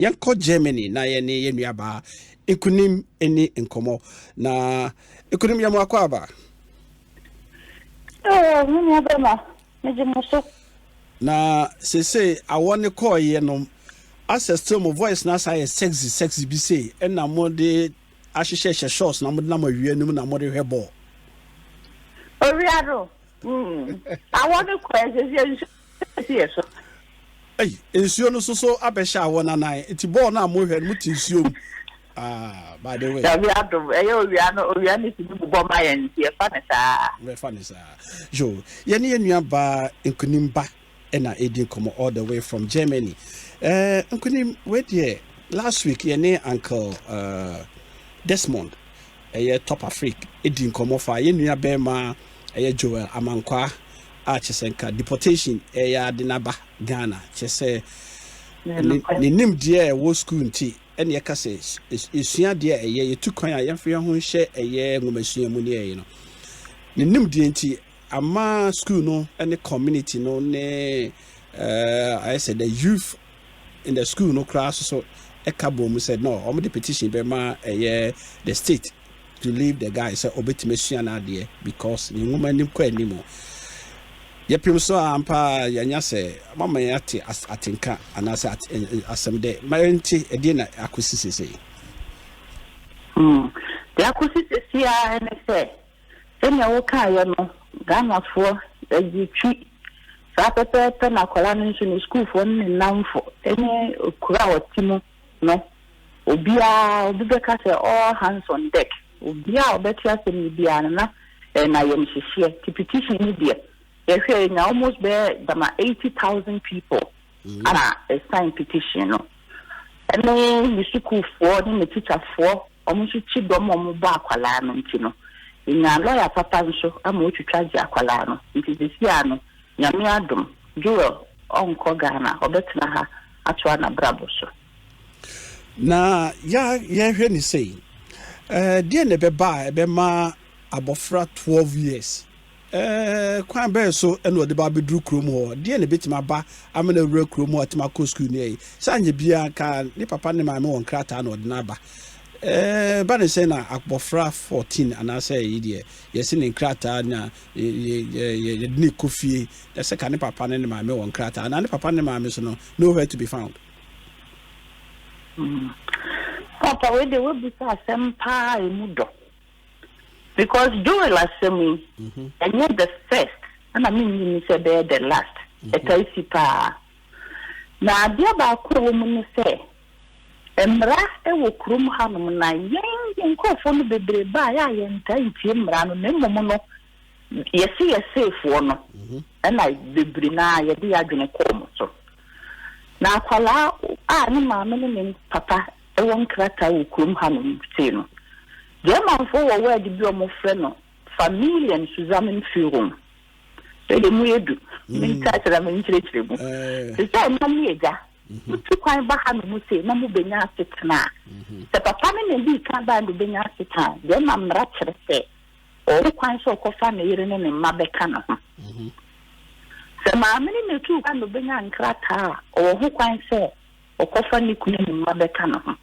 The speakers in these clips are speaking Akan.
Yɛnkɔ Germany na yɛne yɛn nuabaa Nkunim ni nkɔmmɔ. Na Nkunim, yɛ mo akɔ aba. Oh, me nua bɛma, megye mo so. Na sese awɔ ne kɔɔyɛ no, asɛ still mo voice na asa yɛ sexy sexy bi sei, ɛna mo de ahyehyɛ hyɛ shorts na mo de nam awia no mu na mo de hwɛ bɔɔl. Owia no, awɔ ne kɔɛ sese nsu si yɛ so. Ei, nsuo no soso abɛhyɛ awɔ no anan, nti bɔɔl no a mohwɛ no mote nsuo mu. Ah, by the way. Dabi adom, ɛyɛ owia no, owia no tumi bobɔ ma yɛn nti yɛfa no saa. Yɛfa no saa. Yo, yɛne yɛn nua baa Nkunim Ba ɛna ɛdi nkɔmmɔ all the way from Germany. Eh, Nkunim, wei deɛ last week yɛne Uncle Desmond ɛyɛ Top Afrique ɛdi nkɔmmɔ fa yɛn nua bɛrima ɛyɛ Joel Amankwaa a kyɛ sɛ nka deportation ɛyɛ ade n'aba Ghana, kyɛ sɛ ne nimdeɛ a ɛwɔ school nti ɛne ɛka sɛ esua deɛ ɛyɛ yɛtu kwan a yɛmfa yɛn ho nhyɛ ɛyɛ nwomasua mu ne ɛyɛ no ne nimdeɛ nti ama school no ne community no ne ayɛ sɛ the youth in the school no koraa so so ɛka bɔ mu sɛ no wɔn de petition bɛma ɛyɛ the state to leave the guy sɛ ɔbɛtumi asua n'adeɛ because ne nwoma anim kɔ anim. Yɛpem so a ampa yɛanya sɛ mama yɛn ate atenka anaasɛ asɛm dɛ ma yɛnte ɛdeɛ na akɔsi sesei. Deɛ akɔsi sesei a ne sɛ sɛnea wokaeɛ no, Ghanafoɔ agye twi saa pɛpɛɛpɛ, na akwadaa no nso ne sukuufoɔ ne ne nnamfo ne kuro a ɔte mu no, obiara obi bɛka sɛ all hands on deck. Obiara a ɔbɛte asɛm yi biara no na na yɛm hyehyeɛ ti petition no deɛ yɛhwɛ nya almost bɛyɛ dama 80,000 people ana sign petition no, ɛne ne sukuufoɔ ne ne tikyafoɔ, ɔmo nso kyi dɔm a ɔmo bɔ akwalaa no. Nti no nya lɔya papa nso ama otwitwa gye akwalaa no. Nti sisi a no, Nyame adom, Joel ɔnkɔ Ghana, ɔbɛtena ha atoa n'abrabɔ so. Na yɛhwɛ ne sei, deɛ na ɛbɛba a ɛbɛma abɔfra 12 years kwan bɛyɛ so ɛna ɔde ba abɛduru kurom hɔ? Deɛ na ɛbɛtumi aba ama no awura kurom hɔ atumi akɔ sukuu ne ɛyi sɛ anyɛ biara ka ne papa ne maame wɔ nkrataa na ɔde no aba ba ne sɛ na abɔfra 14 anaasɛ ɛyi deɛ yɛsi ne nkrataa na yɛde ne kɔ fie na sɛ ka ne papa ne ne maame wɔ nkrataa na ne papa ne maame so no nowhere to be found. Papa, wei de wabisa asɛm paa emu dɔ because Joel asɛm yi ɛnyɛ the first ɛna menyi ni sɛ ɛbɛyɛ the last. Ɛta si paa na adeɛ baako a ɛwɔ mu ne sɛ mmara wɔ kurom hanom na yɛn nkurɔfoɔ no bebree baa yɛ a yɛntaa ntie mmara no, na mmom no yɛse yɛseefoɔ no ɛna bebree naa yɛde yɛ adwene kɔɔ mo so. Na akwalaa a ne maame ne ne papa ɛwɔ nkrataa wɔ kurom hanom sei no, Germanfoɔ wɔ word bi a wɔfrɛ no Familienzusammenführung. Sɛdeɛ mu yɛ du menka kyerɛ me nkyerɛkyerɛ mu te sɛ ɛna ne agya wotu kwan ba ha no mu sei na mobɛnya asetena a, sɛ papa ne ne dii kan baa no bɛnya asetena a, deɛ ma mmara kyerɛ sɛ ɔwɔ kwan sɛ ɔkɔfa ne yere ne ne mma bɛka ne ho. Sɛ maame ne ne tu kwan no bɛnya nkrataa a, ɔwɔ ho kwan sɛ ɔkɔfa ne kunu ne mma bɛka ne ho.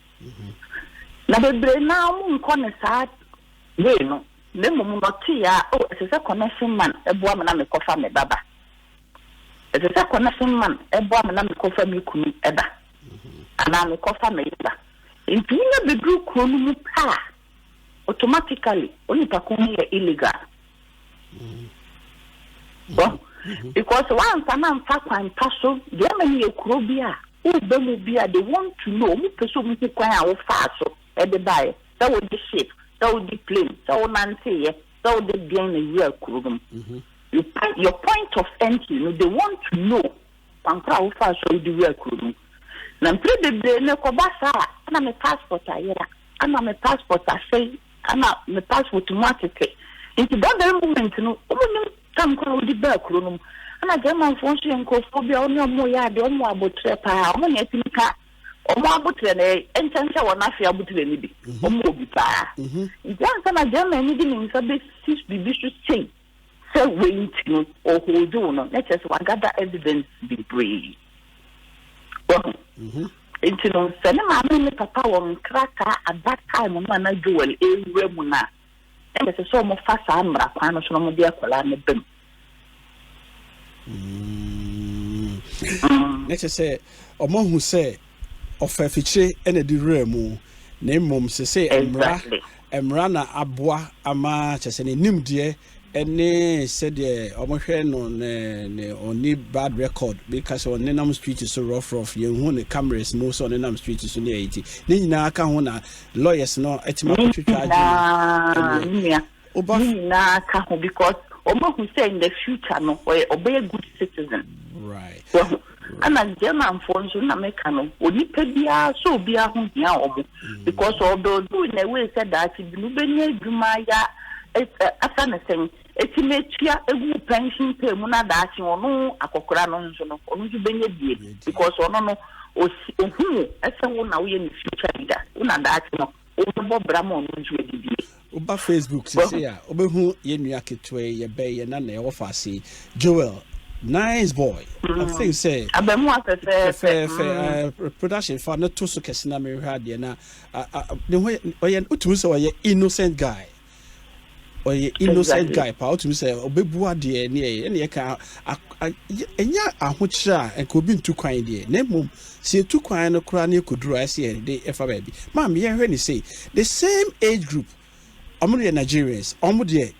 Na bebree naa ɔmo nkɔ ne saa wei no, na mmom no ɔte ya o, ɛsɛ sɛ connection man ɛboa me na mekɔfa me baba, ɛsɛ sɛ connection man ɛboa me na mekɔfa me kunu ɛba anaa mekɔfa me yeba. Nti wonya beduru kuro no mu paa, automatically onipa ko no yɛ illegal. Well, because wamfa na mfa kwan pa so. Germany yɛ kuro bi a woba mu bi a they want to know, ɔmo pɛ sɛ ɔmo hu kwan a wofaa so ɛde baeɛ, sɛ wode ship, sɛ wode plane, sɛ wonanteeɛ, sɛ wode deɛn na wura kuro no mu. Your point of entry no, they want to know kwan koro a wofaa so a wode wura kuro no mu. Na mpere bebree no kɔba saa a, ana me passport ayera, ana me passport asɛe, ana me passport mu atete. Nti that very moment no, ɔmo nim tam koro a wode baa kuro no mu. Ana Germanfoɔ nso yɛ nkurɔfoɔ bi a ɔne ɔmo yɛ adeɛ, ɔmo abotrɛ paa, ɔmo na ɛtumi ka ɔmo abotrɛ na nkyɛnkyɛn wɔ n'afe abotrɛ no bi, ɔmo wɔ bi paa. Nti ansa na German ni de ne nsa bɛsi biribi so sei sɛ wei nti no ɔhoogye wo no, na kyerɛ sɛ wagada evidence bebree wɔho. Nti no, sɛ ne maame ne ne papa wɔ nkrataa at that time no a na Joel ewura mu no a, ɛna ɛsɛ sɛ wɔfa saa mmara kwan no so na wɔde akwadaa no ba mu. Na kyerɛ sɛ ɔmo ahu sɛ ɔfa afikyire ɛna de wura mu, na mmom sɛ mmara na aboa ama kyerɛ sɛ ne nimdeɛ ɛne sɛdeɛ ɔmohwɛ no ne ɔni bad record bi ka sɛ ɔnenam street so rough rough, yɛnhu ne cameras mu sɛ ɔnenam street so ne ɛyi ti ne nyinaa ka ho na lawyers no atumi akɔtwitwa agye no. Ne nyinaa ka ho because ɔmo ahu sɛ in the future no, ɔyɛ ɔbɛyɛ good citizen. Wahu ɛna Germanfoɔ nso na meka no, onipa biara sɛ obiara ho hia ɔmo because ɔbɛɔdu in a way sɛ daakye bi no wobɛnya adwuma ya afa ne sɛn etimi etua egu pension pay mu, na daakye ɔno akɔkora no nso no, ɔno nso bɛnya bie because ɔno no osi ohun ɛsɛ wo na woyɛ ne future leader, wo na daakye no wobɛbɔ bra ma ɔno nso adidie. Woba Facebook sese a, wobɛhu yɛn nua ketewa yi, yɛbɛn yɛn nana ɛwɔ faase, Joel, nice boy. I think sɛ abɛmu afɛfɛɛfɛ. Fɛfɛɛfɛ. Production fa ne to so kɛse na mehwɛ adeɛ na ne ho ɔyɛ, wotumi sɛ ɔyɛ innocent guy, ɔyɛ innocent guy paa. Wotumi sɛ ɔbɛbu adeɛ ne ɛyɛ ɛne yɛka ɛnyɛ ahokyerɛ a nka obi ntu kwan deɛ, na mmom sɛ yɛtu kwan no koraa ne yɛkɔduru a, ɛsɛ yɛde ɛfa baabi. Maame, yɛhwɛ ne sei, the same age group, ɔmo deɛ Nigerians, ɔmo deɛ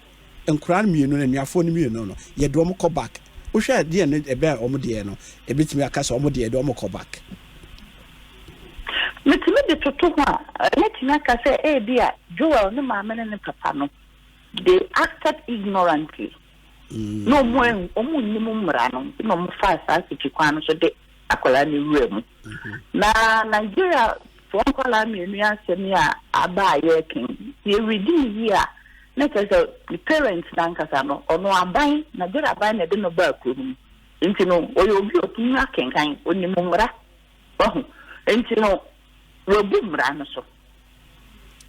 nkoraa mmienu no, anuafoɔ no mmienu no, yɛde ɔmo kɔ back. Wohwɛ deɛ no ɛbɛn ɔmo deɛ no, ebitumi aka sɛ ɔmo deɛ yɛde ɔmo kɔ back. Metumi de toto ho a, mɛtumi aka sɛ ebi a Joel ne maame ne ne papa no, they acted ignorantly na ɔmo nnim mmara no nti na ɔmo fa saa sikyi kwan no so de akwadaa no wura mu. Na Nigeria foɔ nkwadaa mmienu asɛm yi a aba a yɛreka, yɛredi ne yie a, na kyerɛ sɛ ne parents nankasa no, ɔno aban, Nigeria aban na ɛde no baa kuro no mu, nti no ɔyɛ obi a ɔtumi akenkan, onim mmara wahu, nti no wabu mmara no so.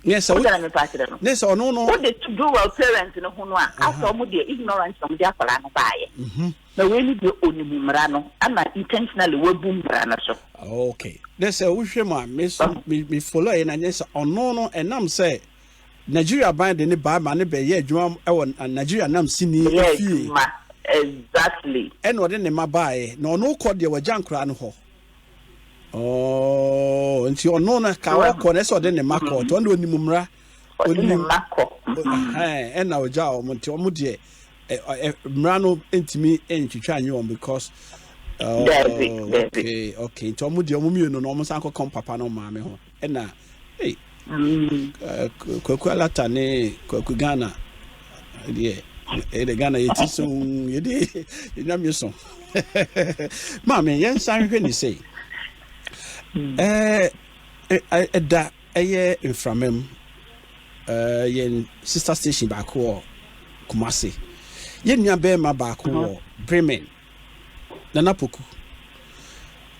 Ne sɛ wogana mepa kyerɛ no. Ne sɛ ɔno no wode to Joel parent no ho no a, asɛ ɔmo deɛ ignorance na ɔmo de akwadaa no baayɛ, na wei ni deɛ onim mmara no ana intentionally wabu mmara no so. Okay, ne sɛ wohwɛ mu a, me so me follow yɛ na nyɛ sɛ ɔno no ɛnam sɛ Nigeria ban de ne ba ma ne bɛyɛ adwuma ɛwɔ Nigeria nam sini ɛyɛ efie adwuma, exactly. Ɛna ɔde ne ma baeɛ na ɔno kɔ deɛ, wagya nkoraa no hɔ. Ɔɔ, nti ɔno no ka ɔkɔ na ɛsɛ ɔde ne ma kɔ, nti ɔno de onim mmara. Ɔde ne ma kɔ. Ɛhɛn, ɛna ɔgya wɔn, nti wɔn deɛ ɛ ɛ mmara no ntumi ntwitwa nye wɔn because Dabi, dabi. Okay, nti wɔn deɛ, wɔn mmienu no, wɔn nsan kɔkɔm papa no maame ho ɛna hey, Kwaku Alata ne Kwaku Ghana deɛ, ɛyɛ Ghana yɛti so yɛde yɛnyame so. Maame, yɛnsan hwɛ ne sei, ɛda ɛyɛ mframa mu, yɛn sister station baako wɔ Kumase, yɛn nua bɛrima baako wɔ Bremen, Nana Poku,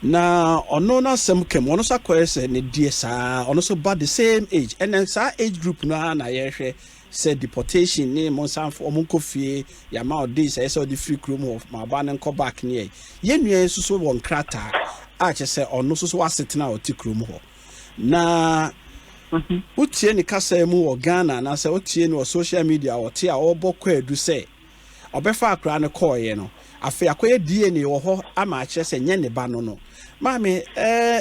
na ɔno n'asɛm kɛm, ɔno nso akɔyɛ sɛ ne deɛ saa, ɔno nso ba the same age, ɛnna saa age group no ara na yɛrehwɛ sɛ deportation ne mo nsanfo ɔmo nkɔ fie, yàmà ɔde sɛ ɛsɛ ɔde firi kurom hɔ ma ɔba ne nkɔ back. Ne yɛ yɛn nua yi nso so wɔ nkrataa a kyerɛ sɛ ɔno nso so asetena a ɔte kurom hɔ, na wotie ne kasa mu wɔ Ghana anaasɛ wotie no wɔ social media, ɔte a ɔrebɔ kwaadu sɛ ɔbɛfa akwaraa no kɔɔeɛ no, afei akɔyɛ DNA wɔ hɔ ama akyerɛ sɛ nyɛ ne ba no. Maame,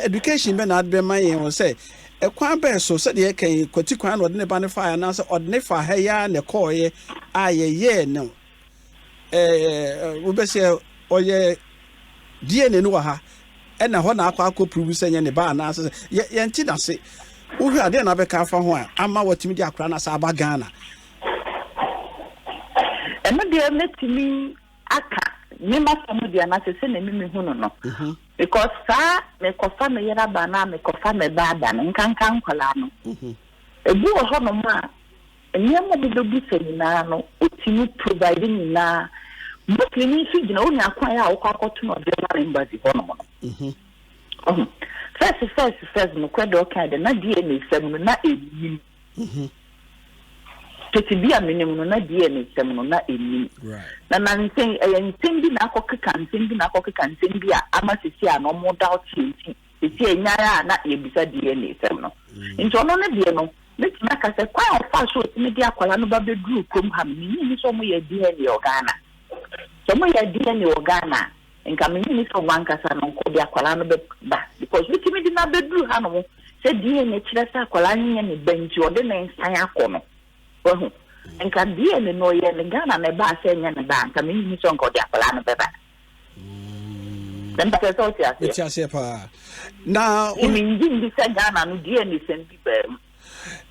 education bɛ na ade bɛma yɛn wɔ sɛ ɛkwan bɛɛ so sɛdeɛ yɛka yi, kwati kwan na ɔde ne ba no faeɛ anaasɛ ɔde ne fa ha yi ara na ɛkɔɔeɛ a yɛyɛɛ no wobɛsɛ ɔyɛ DNA no wɔ ha, ɛna hɔ na akɔ prove sɛ nyɛ ne ba, anaasɛ sɛ yɛnte n'ase? Wohwɛ adeɛ na abɛka afa ho a ama watumi de akwaraa no asa aba Ghana. Ɛno deɛ, mɛtumi aka mema fam deɛ anaasɛ sɛ na mimi hu no, because saa mekɔfa me yere aba na mekɔfa me ba aba no, nkanka nkwalaa no, ebi wɔ hɔnom a nneɛma a wɔbɛbu sɛ nyinaa no, wotumi provide nyinaa. Mostly no nso gyina wonya kwan a wokɔ akɔto no German embassy hɔnom no. Ɔho first nokorɛ deɛ ɔka deɛ, na DNA sɛm no na ɛnim tete bi a menim no, na DNA sɛm no na ɛnim na nansɛn ɛyɛ nsɛm bi na akɔkeka nsɛm bi na akɔkeka nsɛm bi a ama sisi a na ɔmo da ɔte nti. Sisi enyae a na yɛbisa DNA sɛm no. Nti ɔno ne deɛ no, mɛtumi aka sɛ kwan a ɔfaa so otumi de akwadaa no ba bɛduru kurom ha no, menyi ni sɛ ɔmo yɛ DNA wɔ Ghana. Sɛ ɔmo yɛ DNA wɔ Ghana a, nka menyi ni sɛ ɔmo ankasa no nka ɔde akwadaa no bɛba, because wotumi de no abɛduru ha nom sɛ DNA kyerɛ sɛ akwadaa no nyɛ ne ba nti ɔde ne nsan akɔ no. Wahu? Nka DNA no ɔyɛ ne Ghana na ɛbaa sɛ ɛnyɛ ne ba a, nka menyi ni sɛ nka ɔde akwadaa no bɛba. Mpɛ sɛ ɔte aseɛ. Mete aseɛ paa. Na wo. Mengye ndi sɛ Ghana no DNA sɛm bi baa mu.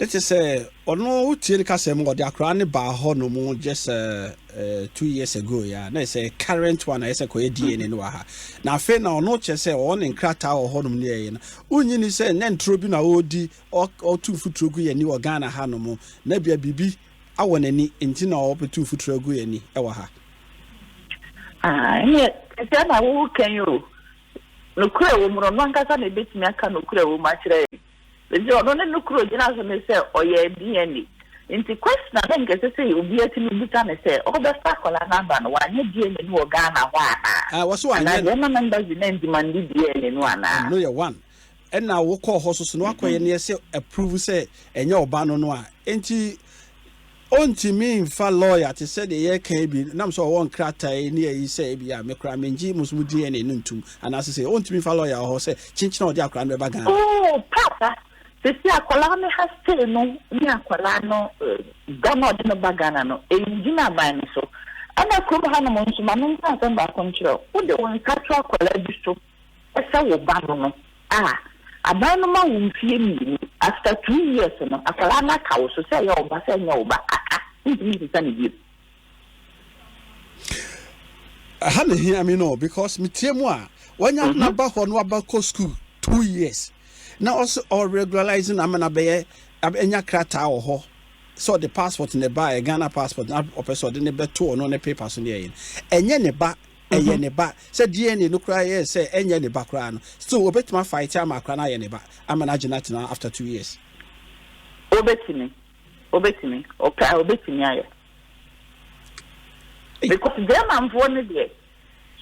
Ne te sɛ ɔno wotie ne kasa mu, ɔde akwaraa ne baa hɔ nom just 2 years ago ya na sɛ current one ayɛ sɛ kɔyɛ DNA no wɔ ha, na afei na ɔno kyerɛ sɛ ɔwɔ ne nkrataa wɔ hɔ nom ne ɛyɛ no, wonyi ni sɛ ne ntoro bi na ɔredi, ɔtu mfuturo gu yɛn ani wɔ Ghana ha nom, na bia biribi awɔ n'ani nti na ɔbɛtu mfuturo agu yɛn ani wɔ ha. Ah, ɛneɛ sɛ na wowo kan o, nokorɛ wɔ mu no, ɔno ankasa na ɛbɛtumi aka nokorɛ wɔ mu akyerɛ yɛn. Nti ɔno ne nokorɛ ogyina so ne sɛ ɔyɛ DNA. Nti question a na nkɛsɛ sɛ obi atumi bisa ne sɛ, ɔbɛfa akwadaa no aba no, wanyɛ DNA no wɔ Ghana hɔ anaa? Ah, wɔ so anaa wanyɛ German embassy na ndemand DNA no anaa? No yɛ one, ɛna wokɔɔ hɔ so so na wakɔyɛ ne yɛ sɛ approve sɛ ɛnyɛ ɔba no a, nti ɔntumi mfa lawyer te sɛ deɛ yɛka yi bi nam sɛ ɔwɔ nkrataa yi ne ayi sɛ ebi a mekora mengye mo so mo DNA no ntum, anaasɛ sɛ ɔntumi mfa lawyer wɔ hɔ sɛ kyenkyena ɔde akora no bɛba Ghana. Oh, papa, sisi akwadaa no ha stay no ne akwadaa no da na ɔde no ba Ghana no, ɛngyina aban no so. Ɛna kurom hanom nso, ma menka asɛm baako nkyerɛ wo. Wode wo nsa to akwadaa bi so sɛ wo ba no a, aban no ma wo mfie 2. After 2 years no, akwadaa no aka wo so sɛ ɛyɛ wo ba sɛ ɛnyɛ wo ba, aka ntumi nsesa ne bio. Ha na hia mi no, because metie mu a, wanya naba hɔ no, waba kɔ school 2 years na ɔsɛ ɔregularize na ama na bɛyɛ anya krataa wɔ hɔ sɛ ɔde passport ne ba ɛ Ghana passport na ɔpɛ sɛ ɔde ne bɛto ɔno ne paper so ne ɛyɛ no, ɛnyɛ ne ba, ɛyɛ ne ba. Sɛ DNA no koraa yɛ sɛ ɛnyɛ ne ba koraa no, still obɛtumi afight ama akora no ayɛ ne ba ama no agye no atena after 2 years. Wobɛtumi, ɔpɛ a wobɛtumi ayɛ, because Germanfoɔ no deɛ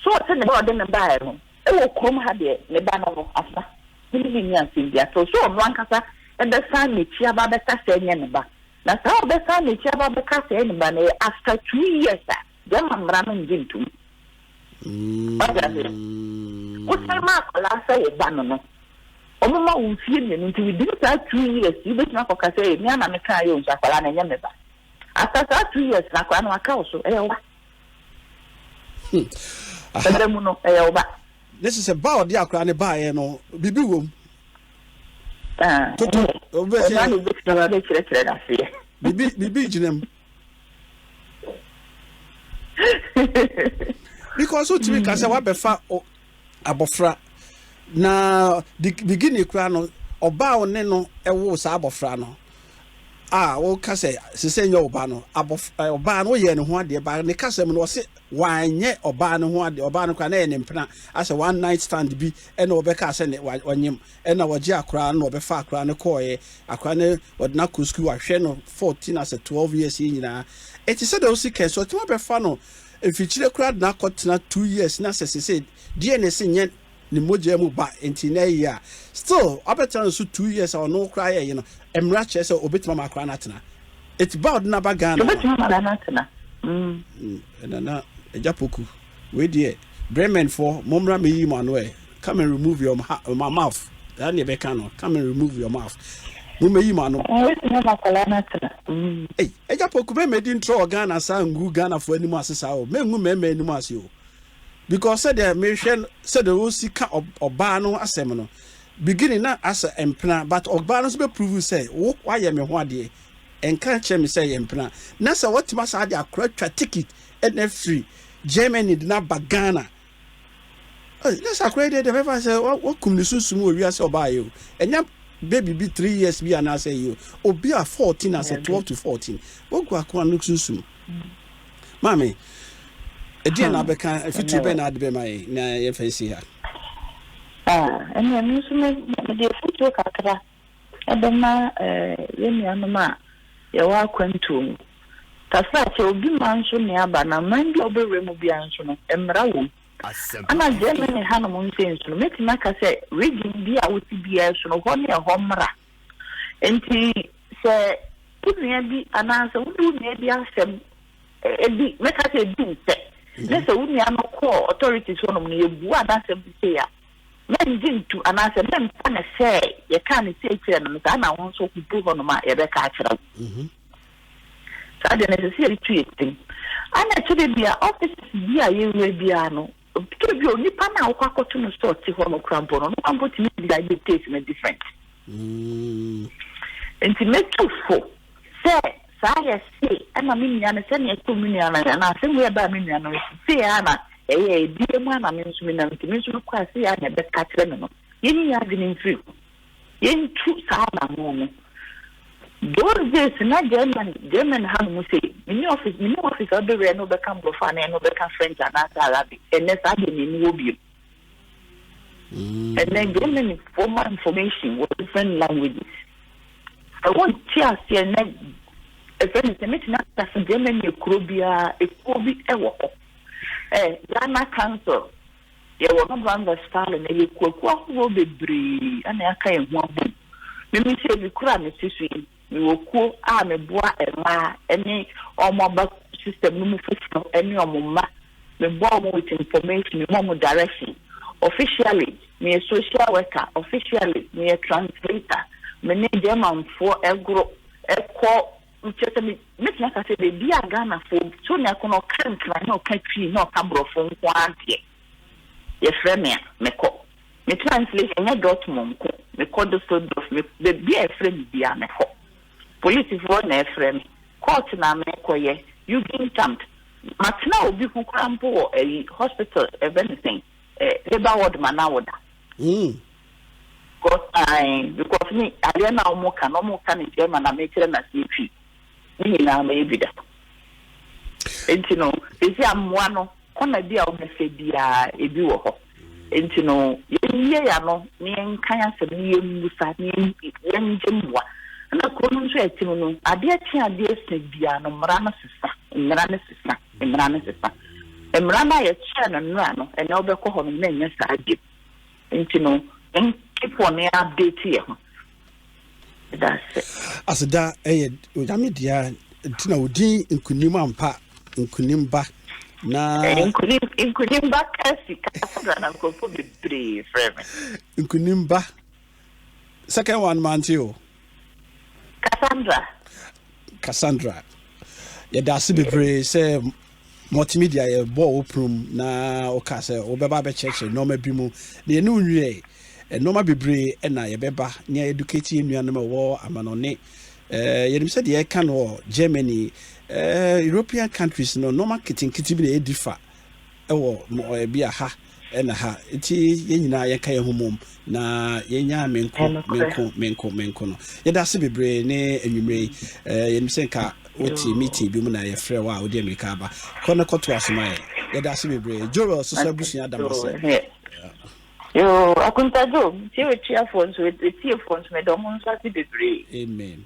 so ɔte ne ba ɔde ne baeɛ no ɛwɔ kurom ha deɛ, ne ba no asa ne ne ni asɛm bi ato so, ɔno ankasa ɛbɛsan n'akyi aba bɛka sɛ ɛnyɛ ne ba, na saa ɔbɛsan n'akyi aba bɛka sɛ ɛyɛ ne ba no, ɛyɛ after 2 years a German mmara no ngye ntom. Wate aseɛ? Wosan ma akwadaa sɛ wo ba no, ɔmo ma wo mfie 2, nti within saa 2 years yi wobɛtumi akɔka sɛ ɛmi ana meka ayɛ o, nso akwadaa no ɛnyɛ me ba. After saa 2 years na akwadaa no aka wo so, ɛyɛ wo ba. Ɛbɛ mu no, ɛyɛ wo ba. Ne sɛ ba a ɔde akora ne baeɛ no, biribi wɔ mu. Ah, Toto ɛyɛ. wobɛsɛ Ɔno ana obɛtumi aba bɛkyerɛkyerɛ n'aseɛ. Biribi gyina mu because wotumi ka sɛ wabɛfa abɔfra na the beginning koraa no, ɔbaa wo ne no ɛwo saa abɔfra no a woka sɛ sesɛ nyɛ ɔba no, abɔfra ɔbaa no woyɛ ne ho adeɛ ba ne kasa mu no, ɔse wanyɛ ɔbaa no ho adeɛ. Ɔbaa no koraa na ɛyɛ ne mpena asɛ one night stand bi, ɛna ɔbɛka sɛ ne ɔnyem, ɛna wɔgye akwaraa no na ɔbɛfa akwaraa no kɔɔɛ. Akwaraa no ɔde no akɔ sukuu, ahwɛ no 14 asɛ 12 years yi nyinaa. Ɛti sɛ deɛ wosi kɛn so ɔtumi abɛfa no mfikyire koraa de no akɔtena 2 years na sɛ sese deɛ ne se nyɛ ne mogya mu ba nti na ɛyɛ a, still wabɛtena no so 2 years a ɔno koraa yɛ yi no, mmara kyerɛ sɛ obɛtumi ama akwaraa no atena. Ɛti ba ɔde no aba Ghana no Obɛtumi ama no atena. Ɛna na Agya Poku wei deɛ, Bremenfoɔ mommra meyi mo ano ɛ. Come and remove your my mouth, saa ne ɛbɛka no, come and remove your mouth, mommɛyi mo ano. Obɛtumi ama akwadaa no atena. Ei, Agya Poku, mɛmɛdi ntorɔ wɔ Ghana saa ngu Ghanafoɔ anim ase saa o, mɛngu mmarima anim ase o, because sɛdeɛ mehwɛ sɛdeɛ wɔsi ka ɔbaa no asɛm no beginning na asɛ mpena, but ɔbaa no nso bɛprove sɛ wo wayɛ me ho adeɛ, ɛnka kyerɛ me sɛ yɛ mpena, na sɛ wɔtumi asa de akora twa ticket ɛna firi Germany de no aba Ghana. Ei, na sɛ akora yi deɛ mɛfa sɛ wakum ne sunsum wɔ wiase ɔbaa yi o, ɛnyɛ baby bi 3 years bi anaasɛ yi o, obi a 14 asɛ 12 to 14 wagu akoa no sunsum. Maame, ɛdeɛ na abɛka afutuo bɛn na ade bɛma yɛn na yɛmfa nsi ha? Ah, ɛnna me nso mede afutuo kakra ɛbɛma yɛn nuanom a yɛwɔ akwantuo mu. Kasa kyɛ obi ma nso ne aba na man bi a wobɛwura mu biara nso no, mmara wɔ mu. Ana Germany hanom nso nso no, mɛtumi aka sɛ region bi a wote biara so no, hɔ ne ɛhɔ mmra. Nti sɛ wo nua bi anaasɛ wode wo nua bi asɛm ebi, mɛka sɛ ebi nsɛ, ne sɛ wo nua no kɔɔ authorities hɔnom no, yɛbua n'asɛm bi sei a, mɛngye ntu anaasɛ mɛmfa ne sɛ yɛkaa ne sei kyerɛ no no, saa na wo nso wodu hɔnom a yɛbɛka akyerɛ wo. Saa deɛ no, ɛsɛ sɛ yɛde tu yɛ tirim. Ana ɛkyerɛ bi a offices bi a yɛwura biara no, tɔ bi a onipa no a wokɔ akɔto no sɛ ɔte hɔ no kora mpo no, ɔno mpo tumi decide case no different. Nti mɛtu fo sɛ saa yɛ se ɛna me nua no, sɛnea ɛtɔ me nua no anaa asɛm wei ɛbaa me nua no sei a na ɛyɛ ebie mu a na me nso menam, nti me nso mekɔ a sei a na ɛbɛka kyerɛ me no, yɛnyi yɛn adwene mfiri ho, yɛntu saa anammɔn no. Those days na German ha no mu sei, mene office mene office a wobɛwura ne wobɛka Borɔfo anaa ɛne wobɛka French anaasɛ Arabic. Ɛnnɛ saa deɛ n'ani wɔ bio. Ɛnnɛ Germany foɔ ma information wɔ different languages. Sɛ wonte aseɛ nɛ, ɛfɛ ne sɛ mɛtumi aka sɛ Germany ekuro biara ekuo bi ɛwɔ hɔ. Ghana Council yɛwɔ North Rhine-Westphalia na yɛ kuakuo ahodoɔ bebree ɛna yɛaka yɛn ho abom. Mimi sɛ ebi kura me ti so yi, mewɔ kuo a meboa mmaa ɛne wɔn aba system no mu foforɔ ɛne wɔn mma. Meboa wɔn with information, mema wɔn direction. Officially, meyɛ social worker. Officially, meyɛ translator. Me ne Germanfoɔ ɛgoro ɛkɔ nkyerɛ sɛ me mɛtumi aka sɛ beebi a Ghanafoɔ so ne akɔ na ɔka Nkran na ɔka Twi na ɔka Borɔfo nko ara deɛ, yɛfrɛ me a mekɔ. Me translation nyɛ Dortmund nko, mekɔ Düsseldorf, me beebi a yɛfrɛ me biara mekɔ. Polisifoɔ na ɛfrɛ me. Court na mekɔyɛ, Jugendamt. Matena obi ho koraa mpo wɔ ɛyi hospital, ɛbɛ ne sɛn, labour ward ma na woda. Because me adeɛ na wɔn ka na wɔn ka ne German na mekyerɛ na se Twi. Ne nyinaa mɛyɛ bi da. Nti no, esi amoa no, kɔna bi a wɔbɛfɛ biara ebi wɔ hɔ. Nti no, yɛnyie ya no na yɛnka asɛm na yɛmmusa na yɛngye mmoa. Ɛna kuro no nso ɛte mu no, adeɛ kye adeɛ sa biara no, mmara no sesa, mmara no sesa, mmara no sesa. Mmara no a yɛkyerɛ no nnora no, ɛnɛ wobɛkɔ hɔ no na ɛnyɛ saa bio. Nti no, yɛn keep on yɛn update yɛ ho. Aseda ɛyɛ Onyame dea, nti na odin nkunim ampa, nkunim ba na Nkunim ba kasi Cassandra na nkurɔfoɔ bebree frɛ me. Nkunim ba. Second one mante o. Cassandra. Cassandra. Yɛda ase bebree sɛ multimedia yɛbɔɔ wo prom na woka sɛ wobɛba abɛkyerɛkyerɛ nneɛma bi mu na yɛne wo nwie. Nneɛma bebree ɛna yɛbɛba ne educate yɛn nuanom a ɛwɔ amanɔne. Yɛnim sɛ deɛ yɛka no wɔ Germany, European countries no, nneɛma nketenkete bi na yɛdi fa ɛwɔ bi a ha ɛna ha, nti yɛn nyinaa yɛnka yɛn ho mom na yɛnya menko menko menko menko no. Yɛda ase bebree ne anwummerɛ yi. Yɛnim sɛ nka wote meeting bi mu na yɛfrɛ wo a wode mmirika aba kɔ no kɔto asoma yɛ. Yɛda ase bebree. Joel soso abusua da mo ase. Yo, akontadwo, tie, otuafoɔ nso, etiefoɔ nso, meda ɔmo nso ase bebree. Amen.